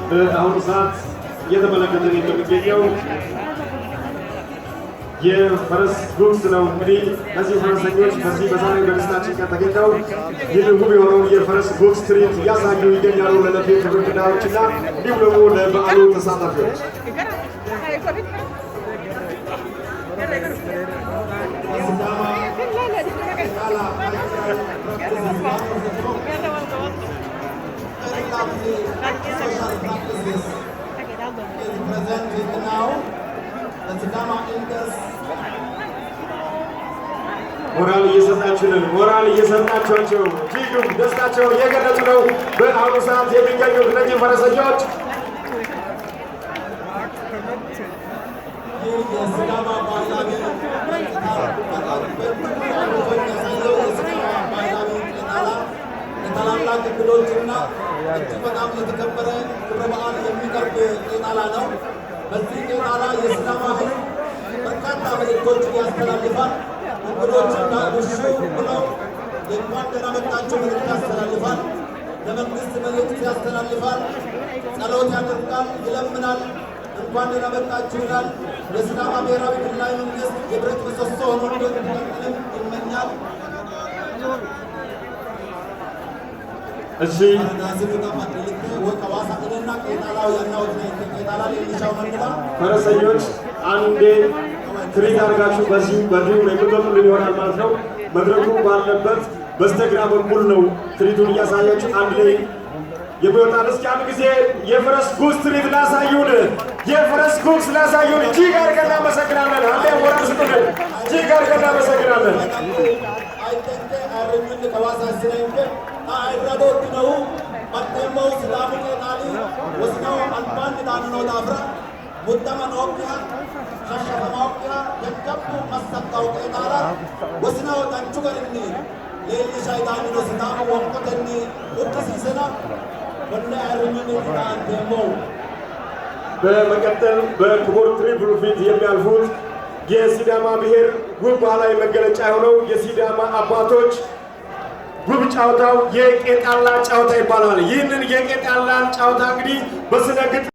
በአሁኑ ሰዓት እየተመለከትን የምንገኘው የፈረስ ጉግስ ነው። እንግዲህ እነዚህ ፈረሰኞች በዚህ በዛሬው በደስታችን ቀን ተገኝተው ይህን ውብ የሆነውን የፈረስ ጉግስ ትርኢት እያሳዩ ይገኛሉ ለዕለቱ የክብር እንግዳዎችና እንዲሁም ደግሞ ለበዓሉ ተሳታፊዎች። Sidama Qeexala cultural practices, one of the top very lovely social practices, is presented now. The Sidama elders ሞራል እየሰጣችሁልን፣ ሞራል እየሰጣችኋቸው እጅጉን ደስታቸውን እየገለጹ ነው። በአሁኑ ሰዓት የሚገኙት እነዚህ ፈረሰኞች። ይህ የሲዳማ ባህላዊ በጣም በእጅጉ አጉልቶ የሚያሳየው የሲዳማ ባህላዊ ቄጣላ ለታላላቅ እንግዶችና እጅግ በጣም ለተከበረ ክብረ በዓል የሚቀርብ ቄጣላ ነው። በዚህ ቄጣላ የሲዳማ ሕዝብ በርካታ መልእክቶችን ያስተላልፋል። እንግዶችን እሹ ብለው የእንኳን ደህና መጣችሁ መልእክት ያስተላልፋል። ለመንግስት መልእክት ያስተላልፋል። ጸሎት ያደርጋል፣ ይለምናል። እንኳን ደህና መጣችሁ ይላል። የሲዳማ ብሔራዊ ክልላዊ መንግስት የብረት ምሰሶ ሆኖ እንዲቀጥልም ይመኛል። እሺ። ፈረሰኞች አንዴ ትርኢት አድርጋችሁ በዚሁ በዚሁ የምትወጡልን ይሆናል ማለት ነው። መድረኩ ባለበት በስተግራ በኩል ነው ትርኢቱን እያሳያችሁ አንድ ላይ የሚወጣል። እስኪ አንድ ጊዜ የፈረስ ጉግስ ትርኢት ላሳዩን፣ የፈረስ ጉግስ ላሳዩን። እጅግ አድርገን እናመሰግናለን። አንዴ ሞራል ስጡልን። እጅግ አድርገን እናመሰግናለን። አይጠንቀ አይረኙን ከዋሳ ስነንከ አይረዶ ነው መጤመው ሲዳሙ ቄጣሊ ወስነው አልባን ዳንኖ ዳፍራ ሙጠመ ኖኪያ ሸሸፈማውኪያ jajjabbu massaqqaw qeexaala wosinaho danchu garinni leellishayi daanino Sidaamu wonqotenni uddisiisena konne ayirrinyunni daa''anteemmohu. በመቀጠል በክቡር ትሪቡኑ ፊት የሚያልፉት የሲዳማ ብሔር ውብ ባህላዊ መገለጫ የሆነው የሲዳማ አባቶች ውብ ጨዋታው የቄጣላ ጨዋታ ይባላል። ይህንን የቄጣላን ጨዋታ እንግዲህ በስነ ግጥም